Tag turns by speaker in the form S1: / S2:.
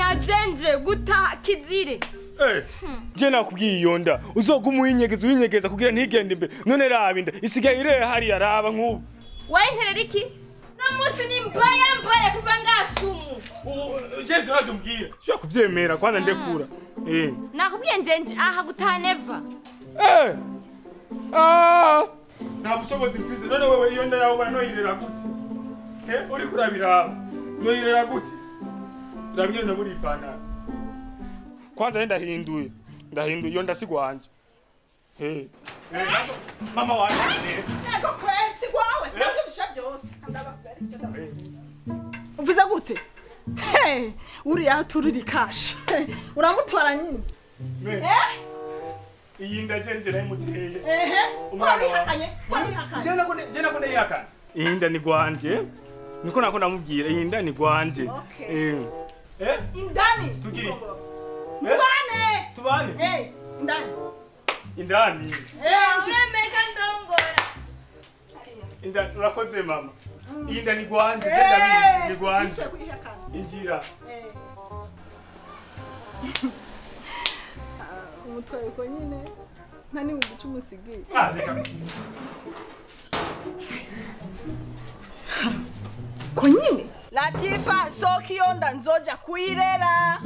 S1: Na jenje guta kizire.
S2: Je nakubwiye iyo nda uzoguma uyinyegeza uyinyegeza kugira ntigende imbere none raba inda isigaye ireha hariya raba nk'ubu.
S1: Wayinterera iki? No musi ni mbaya mbaya kuva ngasumu.
S2: Je byo ntabyumbwira. Shobora kuvyemera kwanza ndekura.
S1: Nakubwiye njenje aha gutaha never.
S2: Nta bushobozi mfise none wewe iyo nda yawe noyirera gute? Uri kurabira noyirera gute? Rabye no muri ipantaro. Kwanza ndahinduye. Ndahinduye iyo ndasigwanje. Mama wanje.
S3: Yego kweli sigwawe. Ndavyumvisha byose. Uvuze gute? Uriya tururi cash. Uramutwara nyine.
S2: Iyi nda jenje nayimuteye.
S3: Wabihakanye. Wabihakanye.
S2: Je nako ndayihakana. Iyi nda ni gwanje. Niko nako ndamubwira iyi nda ni gwanje.
S3: Indani.
S2: Tugiri.
S3: Mubane.
S2: Tubane.
S3: Indani.
S2: Indani.
S1: Uremeka ndongora.
S2: Indani urakoze mama. Iyi nda ni gwanje, je ndabizi ni gwanje. Injira.
S3: Umutwaye ko nyine nta n'ibihumbi icumi usigiye. Ko nyine Latifa soka iyo nda nzoja kuyirera.